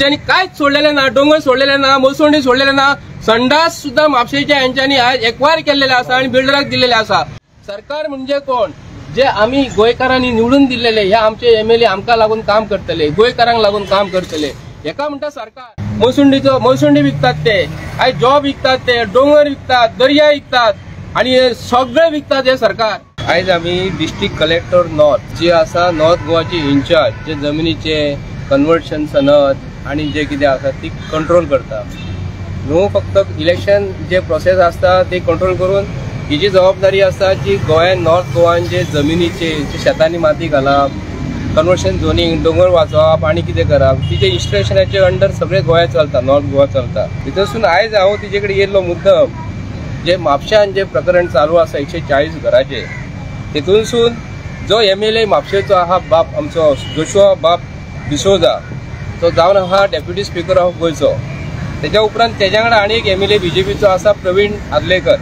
हेंच्यांनी कांयच सोडलेलें ना, दोंगर सोडलेले ना, मसुंडी सोडलेले ना, संडास सुद्दां म्हापशेच्या हेंच्यांनी आयज एक्वायर केल्लेले आसा आनी बिल्डराक दिल्लेले आसा. सरकार म्हणजे कोण? जे आमी गोंयकारांनी निवडून दिल्लेले हे आमचे एमएलए आमकां लागून काम करतले, गोंयकारांक लागून काम करतले, हेका म्हणटा सरकार. मसुंडीचो मसुंडी विकतात ते, आयज जॉब विकतात ते, दोंगर विकतात, दर्या विकतात आनी हे सगळे विकतात हे सरकार. आयज आमी डिस्ट्रिक्ट कलेक्टर नॉर्थ जी आसा नॉर्थ गोवाची इन्चार्ज, जे जमिनीचे कन्वर्शन सनद आनी जे कितें आसा ती कंट्रोल करता. न्हू फक्त इलेक्शन जे प्रोसेस आसता ते कंट्रोल करून ही जी जबाबदारी आसा जी गोंयान नॉर्थ गोवान जे जमिनीचे जे शेतांनी माती घालप, कन्वर्शन झोनींग, दोंगर वाचोवप आनी कितें करप, तिचे इन्स्ट्रक्शनाचे अंडर सगळे गोंया चलता, नॉर्थ गोवा चलता. भितरसून आयज हांव तिजे कडेन येयल्लो मुद्दम जे म्हापश्यान जे प्रकरण चालू आसा 140 घराचे, तेतूनसून जो एमएलए म्हापशेचो आहा बाप आमचो जोशुआ बाप डिसोजा, तो जावन आहा डेप्युटी स्पीकर ऑफ गोंयचो. तेज्या उपरांत तेज्या वांगडा आनी एक एमएलए बीजेपीचो आसा प्रवीण आर्लेकर,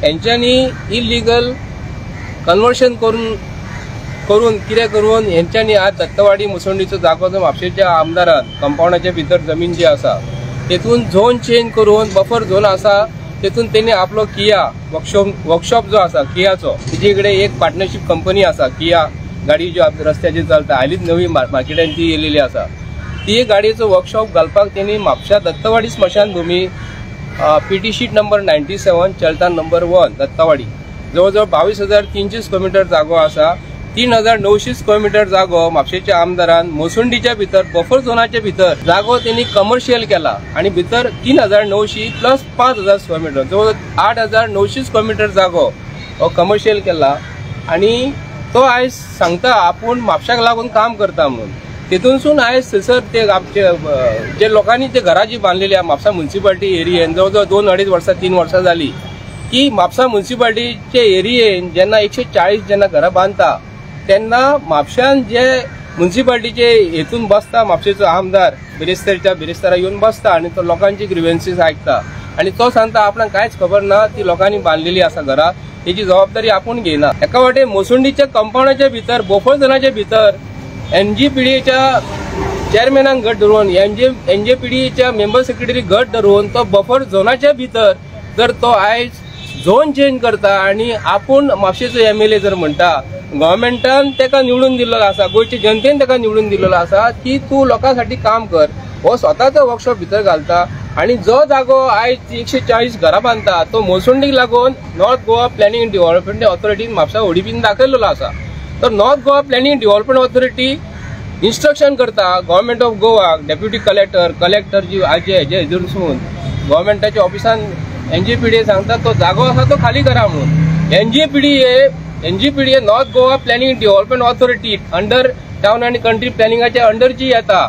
हेंच्यांनी इलिगल कन्वर्शन करून करून कितें करून हेंच्यांनी आज दत्तवाडी मुसंडीचो जागो जो म्हापशेच्या आमदारान कंपाउंडाच्या भितर जमीन जी आसा तेतून झोन चेंज करून बफर झोन आसा तेतून तेणी आपलो किया वर्कशॉप जो आसा कियाचो, तेजे कडेन एक पार्टनरशीप कंपनी आसा किया गाडी जी रस्त्याचेर चलता हालींच नवी मार्केटान ती येयलेली आसा, ती गाडयेचो वर्कशॉप घालपाक तेणी म्हापशा दत्तवाडी स्मशानभुमी पीटी शीट नंबर 97 चलता नंबर 1 दत्तवाडी जवळ जवळ 22,300 स्क्वेअर मिटर जागो आसा. 3,900 स्क्वेअर मिटर जागो म्हापशेच्या आमदारान मोसुंडीच्या भितर बफर झोनाच्या भितर जागो तेणी कमर्शियल केला आनी भितर 3,900 प्लस 5,000 स्क्वेअर मिटर जवळ 8,900 स्क्वेअर मिटर जागो हो कमर्शियल केला आनी तो आयज सांगता आपूण म्हापशाक लागून काम करता म्हणून. तेतूनसून आयज थंयसर ते आमचे जे लोकांनी ते घरां जी बांदलेली आहा म्हापसा म्युन्सिपाल्टी एरियेन जवळ जवळ 2-2.5 वर्सां 3 वर्सां जाली की म्हापसा म्युन्सिपाल्टीचे एरियेन जेन्ना 140 जेन्ना घरां बांदता तेन्ना म्हापश्यान जे म्युन्सिपाल्टीचे हेतून बसता म्हापशेचो आमदार बिरेस्तारच्या बिरेस्तारा येवन बसता आनी तो लोकांची ग्रिव्हन्सीस आयकता आनी तो सांगता आपणाक कांयच खबर ना, ती लोकांनी बांदलेली आसा घरां, तेजी जबाबदारी आपूण घेयना. एका वाटेन मोसुंडीच्या कंपाउंडाच्या भितर बफर झोनाच्या भितर एनजीपीडीएच्या चेअरमॅनाक घट धरून एनजीपीडीएच्या मेंबर सेक्रेटरी घट धरून तो बफर झोनाच्या भितर जर तो आयज झोन चेंज करता आनी आपूण म्हापशेचो एमएलए जर म्हणटा, गव्हर्मेंटान तेका निवडून दिल्लो आसा, गोंयचे जनतेन तेका निवडून दिल्लो आसा की तूं लोकां साठी काम कर, हो स्वताचो वर्कशॉप भितर घालता आनी जो जागो आयज 140 घरां बांदता तो मोसुंडीक लागून नॉर्थ गोवा प्लॅनिंग डेव्हलपमेंट ऑथॉरिटीन म्हापसा ओडीपीन दाखयल्लो आसा. तर north Goa planning development authority instruction करता गव्हर्मेंट ऑफ गोवाक, डेप्युटी कलेक्टर, कलेक्टर जी आयज हेजे हेतूनसून गव्हर्मेंटाच्या ऑफिसान एनजीपीडीए सांगता तो जागो आसा तो खाली करा म्हणून. NGPDA north Goa planning development authority under town आनी कंट्री प्लॅनिंगाच्या अंडर जी येता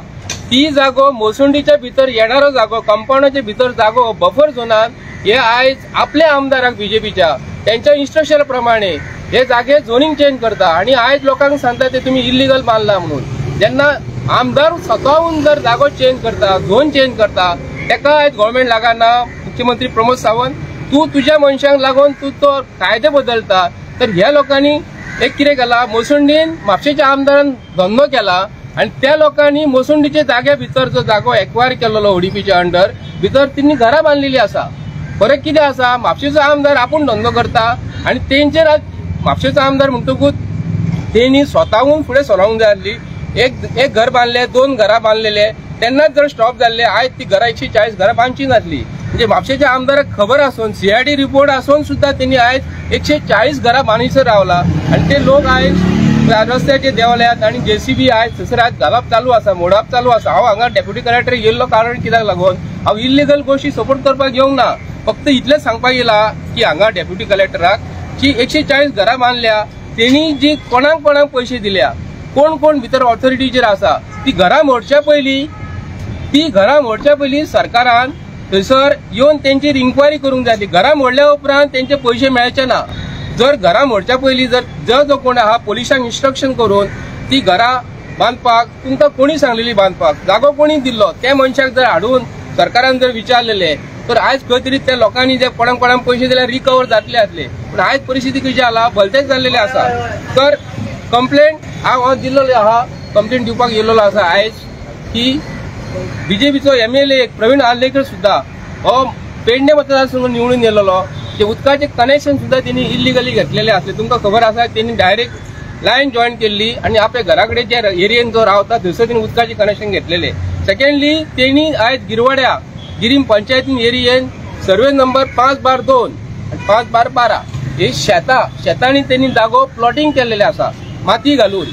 ती जागो मोसुंडीच्या भितर येणारो जागो कंपाउंडाच्या भितर जागो बफर झोनान हे आयज आपल्या आमदाराक बीजेपीच्या त्यांच्या इन्स्ट्रक्शन प्रमाणे हे जागे झोनिंग चेंज करता आनी आयज लोकांक सांगता ते तुमी इल्लिगल बांदला म्हणून. जेन्ना आमदार स्वताहून जर जागो चेंज करता, झोन चेंज करता, तेका आयज गव्हर्मेंट लागना. मुख्यमंत्री प्रमोद सावंत तूं तुज्या मनशांक लागून तूं तो कायदे बदलता. तर ह्या लोकांनी एक कितें केला, मोसुंडीन म्हापशेच्या आमदारान धंदो केला आनी त्या लोकांनी मोसुंडीच्या जाग्या भितर जो जागो एक्वायर केल्लो ओडीपीच्या अंडर भितर तिनी घरां बांदलेली आसा. फरक कितें आसा, म्हापशेचो आमदार आपूण धंदो करता आनी तेंचेर आज म्हापशेचो आमदार म्हणटकूच तेणी स्वताहून फुडें सरोंक जाय आसली. एक घर बांदले, 2 घरां बांदलेले तेन्नाच जर स्टॉप जाल्ले आयज ती घरां 140 घरां बांदची नासली. म्हणजे म्हापशेच्या आमदाराक खबर आसून सीआयडी रिपोर्ट आसून सुद्दां तेणी आयज 140 घरां बांदीसर रावला आनी ते लोक आयज रस्त्याचेर देंवल्यात आनी जेसीबी आयज थंयसर आयज घालप चालू आसा, मोडप चालू आसा. हांव हांगा डेप्युटी कलेक्टर येयल्लो कारण कित्याक लागून हांव इल्लिगल गोश्टी सपोर्ट करपाक येवंक ना, फक्त इतलेंच सांगपाक येयला की हांगा डेप्युटी कलेक्टराक जी 140 घरां बांदल्या तेणी जी कोणाक कोणाक पयशे दिल्या, कोण कोण भितर ऑथॉरिटीचेर आसा, ती घरां मोडच्या पयलीं ती घरां मोडच्या पयलीं सरकारान थंयसर येवन तेंचेर इन्क्वायरी करूंक जाय. घरां मोडल्या उपरांत तेंचे पयशे मेळचे ना. जर घरां मोडच्या पयलीं जर जो जो कोण आहा पोलिसांक इन्स्ट्रक्शन करून ती घरां बांदपाक तुमकां कोणी सांगलेली बांदपाक, जागो कोणी दिल्लो त्या मनशाक जर हाडून सरकारान जर विचारलेले तर आयज खंय तरी त्या लोकांनी जे कोणाक कोणाक पयशे दिल्यार रिकवर जातले आसले. पूण आयज परिस्थिती कशी जाला, भलतेच जाल्लेले आसा. तर कंप्लेंट हांव दिल्लो आहा, कंप्लेंट दिवपाक येयल्लो आसा आयज की बीजेपीचो एमएलए प्रवीण आर्लेकर सुद्धा हो पेडणे मतदारसंघ निवडून येयलेलो, ते उदकाचे कनेक्शन सुद्धा त्यांनी इलिगली घेतलेले आसले. तुमकां खबर आसा, त्यांनी डायरेक्ट लायन जॉईन केल्ली आणि आपल्या घरा कडेन जे एरियेन जो रावता थंयसर तेणी उदकाचे कनेक्शन घेतलेले. सेकंडली तेणी आयज गिरवाड्या गिरीम पंचायतीन एरियेन सर्वे नंबर 5/2 आणि 5/12 हे शेतांनी तेणी जागो प्लॉटिंग केल्लेले आसा माती घालून.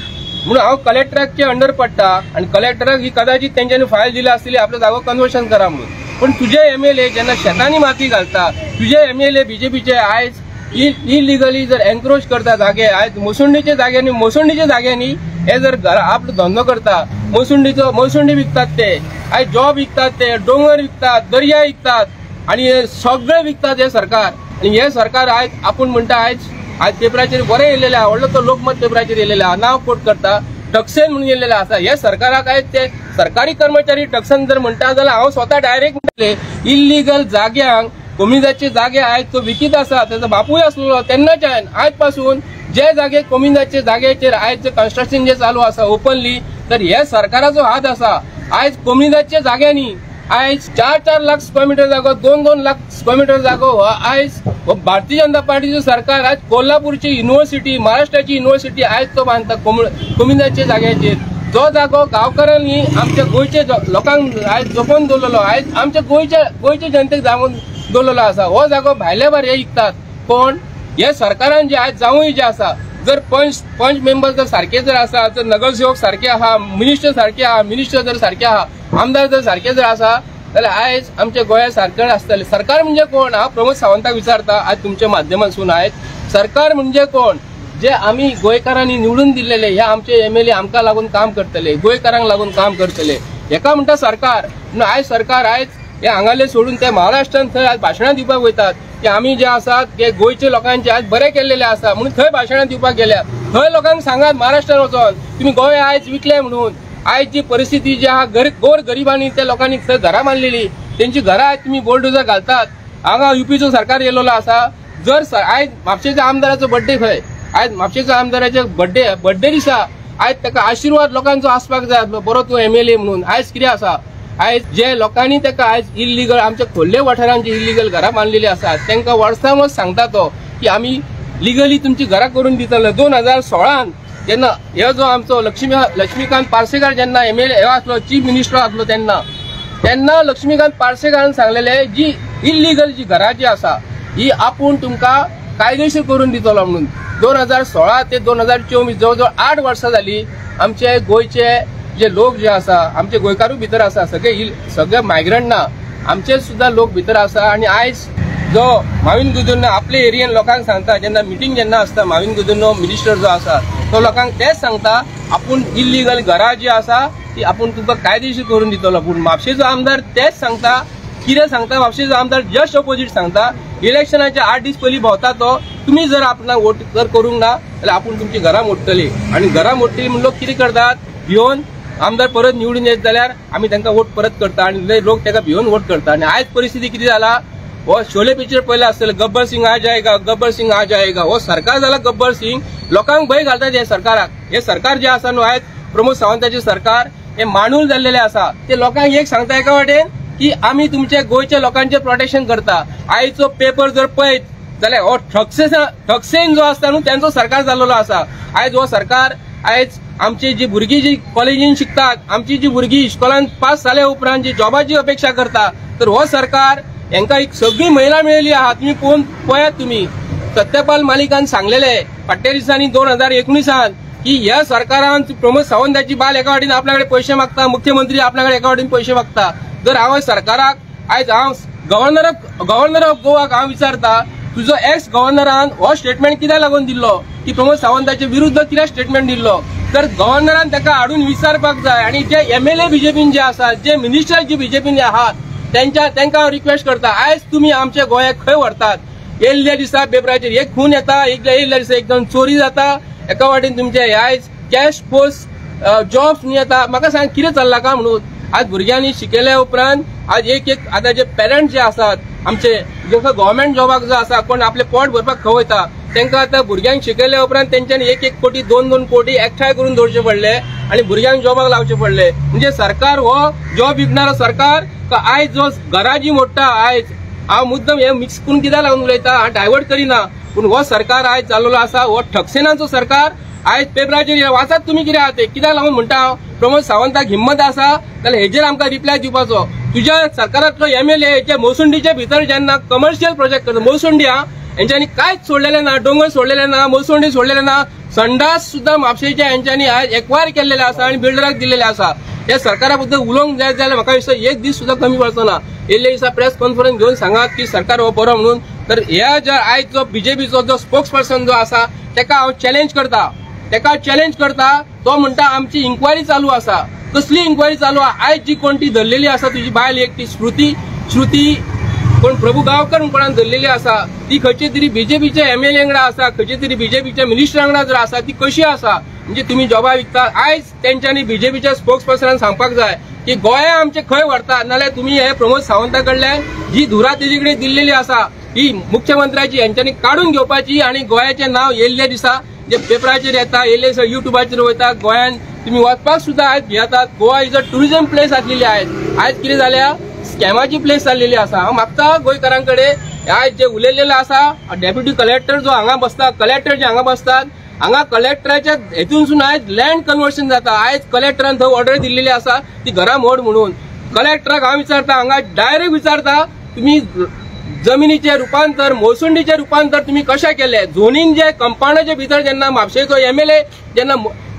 म्हणून हांव कलेक्टराचे अंडर पडटा आणि कलेक्टराक ही कदाचित तेंच्यांनी फायल दिल्या आसतली आपलो जागो कन्वर्शन करा म्हणून. पण तुजे एमएलए जेन्ना शेतांनी माती घालता, तुजे एमएलए बीजेपीचे आयज इलिगली जर एन्क्रोच करता जागे, आयज मोसुंडीच्या जाग्यांनी हे जर घरा आपलो धंदो करता, मोसुंडी विकतात ते, आयज जॉब विकतात ते, दोंगर विकतात, दर्या विकतात आणि हे सगळे विकतात हे सरकार. आणि हे सरकार आयज आपूण म्हणटा आयज आज पेपराचेर बरें येयलेलें आहा, व्हडलो तो लोकमत पेपराचेर येयलेलें आहा, नांव कोट करता टक्सेन म्हणून येयलेलें आसा. हे सरकाराक आयज ते सरकारी कर्मचारी टक्सन जर म्हणटा जाल्यार हांव स्वता डायरेक्ट म्हणटलें इल्लिगल जाग्यांक कोमिजाचे जागे आयज तो विकीत आसा, तेजो बापूय आसलेलो तेन्नाच्यान आयज पासून जे जागे कोमिजाचे जाग्याचेर आयज जे कन्स्ट्रक्शन जे चालू आसा ओपनली, तर हे सरकाराचो हात आसा. आयज कोमिजाच्या जाग्यांनी आयज 4-4 लाख स्क्वेअर मिटर जागो, 2-2 लाख स्क्वेअर मिटर जागो आयज भारतीय जनता पार्टीचो सरकार आयज कोल्हापूरची युनिव्हर्सिटी, महाराष्ट्राची युनिव्हर्सिटी आयज तो बांदता कोमिजाच्या जाग्याचेर. जो जागो गांवकारांनी आमच्या गोंयच्या लोकांक आयज जपोवन दवरलेलो, आयज आमच्या गोंयच्या जनतेक जावन दवरलेलो आसा, हो जागो भायले भायर हे विकतात. कोण हे सरकारान जे आयज जावूय जे आसा, जर पंच मेंबर जर सारके जर आसा, जर नगरसेवक सारके आहा, मिनिस्टर सारके आहा, मिनिस्टर जर सारके आहा, आमदार जर सारके जर आसा जाल्यार आयज आमच्या गोंया सरकार आसतले. सरकार म्हणजे कोण? हांव प्रमोद सावंताक विचारता आज तुमच्या माध्यमांतसून, आयज सरकार म्हणजे कोण? जे आमी गोंयकारांनी निवडून दिल्लेले हे आमचे एमएलए आमकां लागून काम करतले, गोंयकारांक लागून काम करतले, हेका म्हणटा सरकार. म्हणून आयज सरकार आयज हे हांगाले सोडून ते महाराष्ट्रान थंय आज भाशणां दिवपाक वयतात की आमी जे आसात ते गोंयचे लोकांचे आज बरें केल्लेले आसा म्हणून थंय भाशणां दिवपाक गेल्या. थंय लोकांक सांगात महाराष्ट्रान वचोन तुमी गोंय आयज विकले म्हणून. आयज जी परिस्थिती जी आहा गोर गरिबांनी त्या लोकांनी थंय घरां बांदलेली, तेंची घरां आयज तुमी बुलडोजर घालतात. हांगा युपीचो सरकार येयलेलो आसा. जर आयज म्हापशेच्या आमदाराचो बड्डे खंय, आयज म्हापशेच्या आमदाराचे बड्डे दिसा आयज ताका आशिर्वाद लोकांचो आसपाक जाय, बरो तूं एमएलए म्हणून. आयज कितें आसा, आयज जे लोकांनी ताका आयज इल्लिगल आमच्या खोल्ले वाठारांत जी इल्लिगल घरां बांदलेली आसात तांकां वर्सां वर्स सांगता तो की आमी लिगली तुमची घरां करून दितले. 2016 जेन्ना हे जो आमचो लक्ष्मीकांत पार्सेकार जेन्ना एमएलए आसलो, चीफ मिनिस्टर आसलो, तेन्ना लक्ष्मीकांत पार्सेकारान सांगलेले जी इल्लिगल जी घरां जी आसा ही आपूण तुमकां कायदेशीर करून दितलो म्हणून. 2016 ते 2024 जवळ जवळ 8 वर्सां जाली आमचे गोंयचे जे लोक जे आसा, आमचे गोंयकारूय भितर आसा, सगळे मायग्रंट ना, आमचे सुद्धा लोक भितर आसा. आनी आयज जो माविन गुदिन्हो आपले एरियेन लोकांक सांगता, जेन्ना मिटींग जेन्ना आसता माविन गुदिन्हो मिनिस्टर जो आसा तो लोकांक तेच सांगता आपूण इल्लिगल घरां जी आसा ती आपूण तुमकां कायदेशीर करून दितलो. पूण म्हापशेचो आमदार तेच सांगता. कितें सांगता म्हापशेचो आमदार? जस्ट ऑपोजीट सांगता. इलेक्शनाच्या 8 दीस पयलीं भोंवता तो, तुमी जर आपणाक वोट जर करूंक ना जाल्यार आपूण तुमची घरां मोडटली. आनी घरां मोडटली म्हूण लोक कितें करतात, भिवन आमदार परत निवडून येत जाल्यार आमी तांकां वोट परत करता आनी लोक ताका भिवन वोट करता. आनी आयज परिस्थिती कितें जाला, हो शोले पिक्चर पळयला आसतलें, गब्बर सिंग आ जाएगा, गब्बर सिंग आ जाएगा. हो सरकार जाला गब्बर सिंग, लोकांक भंय घालतात हे सरकाराक. हे सरकार जे आसा न्हू आयज प्रमोद सावंताचें सरकार हे मांडूल जाल्लेलें आसा. ते लोकांक एक सांगता एका वाटेन की आमी तुमचे गोंयच्या लोकांचें प्रोटेक्शन करता. आयचो पेपर जर पळयत जाल्यार हो ठकसेन जो आसता न्हू तेंचो सरकार जाल्लो आसा. आयज हो सरकार आयज आमची जी भुरगीं जी कॉलेजीन शिकतात, आमची जी भुरगीं इस्कॉलान पास जाल्या उपरांत जी जॉबाची अपेक्षा करता, तर हो सरकार हेंकां एक सगळी महिला मेळिल्ली आहा. तुमी पळोवन पळयात, तुमी सत्यपाल मालिकान सांगलेले फाटल्या दिसांनी 2019 की ह्या सरकारान प्रमोद सावंताची बायल एका वाटेन आपल्या कडेन पयशे मागता, मुख्यमंत्री आपल्या कडेन एका वाटेन पयशे मागता. जर हांव सरकाराक आयज हांव गव्हर्नर ऑफ गोवाक हांव विचारता, तुजो एक्स गव्हर्नरान हो स्टेटमेंट कित्याक लागून दिल्लो की प्रमोद सावंताचे विरुद्ध कित्याक स्टेटमेंट दिल्लो? तर गव्हर्नरान ताका हाडून विचारपाक जाय. आनी जे एमएलए बीजेपीन जे आसात, जे मिनिस्टर जे बीजेपीन जे आहात, तांकां हांव रिक्वेस्ट करता, आयज तुमी आमच्या गोंयाक खंय व्हरतात? येयल्ल्या दिसा पेपराचेर एक खून येता, येयल्ल्या दिसा एकदम चोरी जाता, एका वाटेन तुमचे आयज कॅश पोस्ट जॉब्स येता. म्हाका सांग कितें चल्लां काय म्हणून? आज भुरग्यांनी शिकयल्या उपरांत आज एक एक आतां जे पेरंट्स जे आसात आमचे, जे गव्हर्मेंट जॉबाक जो आसा, कोण आपले पोट भरपाक खंय वयता, तांकां आतां भुरग्यांक शिकयल्या उपरांत तेंच्यांनी 1-1 कोटी 2-2 कोटी एकठांय करून दवरचे पडले आनी भुरग्यांक जॉबाक लावचे पडले. म्हणजे सरकार हो जॉब विकणारो सरकार आयज जो घरां जी मोडटा, आयज हांव मुद्दम हे मिक्स करून कित्याक लागून उलयता, हांव डायवर्ट करिना, पूण हो सरकार आयज जाल्लो आसा हो ठकसेनाचो सरकार. आयज पेपराचेर वाचात तुमी कितें आहा ते, कित्याक लागून म्हणटा हांव प्रमोद सावंताक हिम्मत आसा जाल्यार हेजेर आमकां रिप्लाय दिवपाचो. तुज्या सरकारांतलो एमएलए जे मोसुंडीच्या भितर जेन्ना कमर्शियल प्रोजेक्ट करता, मोसुंडी हा हेंच्यांनी कांयच सोडलेलें ना, दोंगर सोडलेले ना, मोसुंडी सोडलेले ना, संडास सुद्दां म्हापशेच्या हेंच्यांनी आयज एक्वायर केल्लेले आसा आनी बिल्डराक दिल्लेले आसा. ह्या सरकारा बद्दल उलोवंक जाय जाल्यार म्हाका दिसता एक दीस सुद्दां कमी पडचो ना. येयल्ले दिसा प्रेस कॉन्फरन्स घेवन सांगात की सरकार हो बरो म्हणून, तर ह्या जर आयज जो बीजेपीचो जो स्पोक्स पर्सन जो आसा तेका हांव चॅलेंज करता, तेका चॅलेंज करता. तो म्हणटा आमची इन्क्वायरी चालू आसा. कसली इन्क्वायरी चालू आसा? आयज जी कोण ती धरलेली आसा तुजी बायल एक ती श्रुती कोण प्रभू गांवकर कोणाक धरलेली आसा, ती खंयची तरी बीजेपीच्या एमएलए वांगडा आसा, खंयची तरी बीजेपीच्या मिनिस्टर वांगडा जर आसा ती कशी आसा? म्हणजे तुमी जॉबा विकता. आयज तेंच्यांनी बीजेपीच्या स्पोक्स पर्सनान सांगपाक जाय की गोंया आमचे खंय व्हरता, नाल्यार तुमी हे प्रमोद सावंता कडल्यान जी धुरा तेजे कडेन दिल्लेली आसा ही मुख्यमंत्र्याची हेंच्यांनी काडून घेवपाची आनी गोंयाचें नांव येयल्ले दिसा जे पेपराचेर येता, येयल्ले दिसा युट्यूबाचेर वयता, गोंयान तुमी वचपाक सुद्दां आयज भियेतात. Goa is a tourism place आसलेली आयज, आयज कितें जाल्या स्कॅमाची प्लेस जाल्लेली आसा. हांव मागता गोंयकारां कडेन आयज जे उलयलेले आसा डेप्युटी कलेक्टर जो हांगा बसता, कलेक्टर जे हांगा बसतात, हांगा कलेक्टराच्या हेतूनसून आयज लँड कन्वर्शन जाता. आयज कलेक्टरान थंय ऑर्डर दिल्लेली आसा ती घरां मोड म्हणून. कलेक्टराक हांव विचारता, हांगा डायरेक्ट विचारता, तुमी जमिनीचे रुपांतर मोसुंडीचे रुपांतर तुमी कशें केलें? झोनीन जे कंपाउंडाच्या भितर जेन्ना म्हापशेचो एमएलए जेन्ना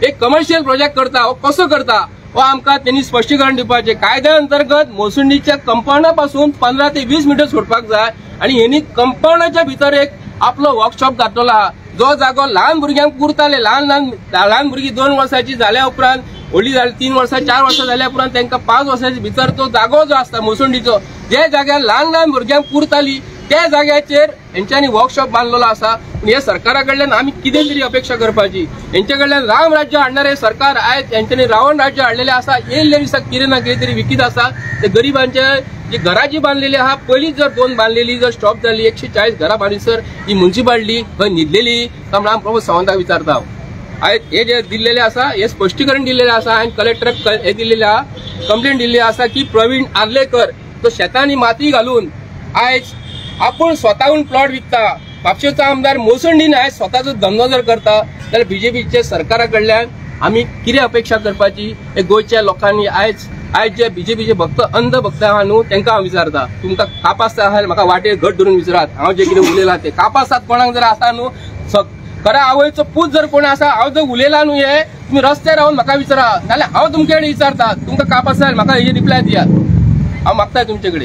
एक कमर्शियल प्रोजेक्ट करता हो कसो करता हो आमकां तेणी स्पश्टीकरण दिवपाचें. कायद्या अंतर्गत मोसुंडीच्या कंपाउंडा पासून 15 ते 20 मिटर सोडपाक जाय आनी हेणी कंपाउंडाच्या भितर एक आपलो वर्कशॉप घातलेलो आहा, जो जागो ल्हान भुरग्यांक पुरताले. ल्हान ल्हान ल्हान भुरगीं 2 वर्सांची जाल्या उपरांत व्हडली जाली 3 वर्सां 4 वर्सां जाल्या उपरांत तांकां 5 वर्सांच्या भितर तो जागो जो आसता मोसुंडीचो, जे जाग्यार ल्हान ल्हान भुरग्यांक पुरताली त्या जाग्याचेर हेंच्यांनी वर्कशॉप बांदलेलो आसा. पूण हे सरकारा कडल्यान आमी कितें तरी अपेक्षा करपाची. हेंचे कडल्यान राम राज्य हाडणारे सरकार आयज हेंच्यांनी रावण राज्य हाडलेलें आसा. येयल्ले दिसा कितें ना कितें तरी विकीत आसा. ते गरिबांचे जी घरां जी बांदलेली आहा, पयलींच जर 2 बांदलेली जर स्टॉप जाली, 140 घरां बांदिसर ही म्युन्सिपालिटी खंय न्हिदलेली काय म्हणून हांव प्रमोद सावंताक विचारता. हांव आयज हे जे दिल्लेले आसा हे स्पश्टीकरण दिल्लेलें आसा आनी कलेक्टराक हे दिल्लेलें आहा, कंप्लेन दिल्ली आसा की प्रवीण आर्लेकर तो शेतांनी माती घालून आयज आपूण स्वताहून प्लॉट विकता. म्हापशेचो आमदार मोसंडीन आयज स्वताचो धंदो जर करता जाल्यार बीजेपीच्या सरकारा कडल्यान आमी कितें अपेक्षा करपाची? हे गोंयच्या लोकांनी आयज आयज जे बीजेपीचे भक्त अंध भक्त आहा न्हू तांकां हांव विचारता, तुमकां कापास आहा म्हाका वाटेर घट धरून विचारात, हांव जें कितें उलयलां तें कापासात कोणाक जर आसा न्हू, खरें आवयचो पूत जर कोण आसा, हांव जर उलयलां न्हू हे तुमी रस्त्यार रावन म्हाका विचारा, नाल्यार हांव तुमचे कडेन विचारता तुमकां कापास जाल्यार म्हाका हेजेर रिप्लाय दियात. हांव मागता तुमचे कडेन.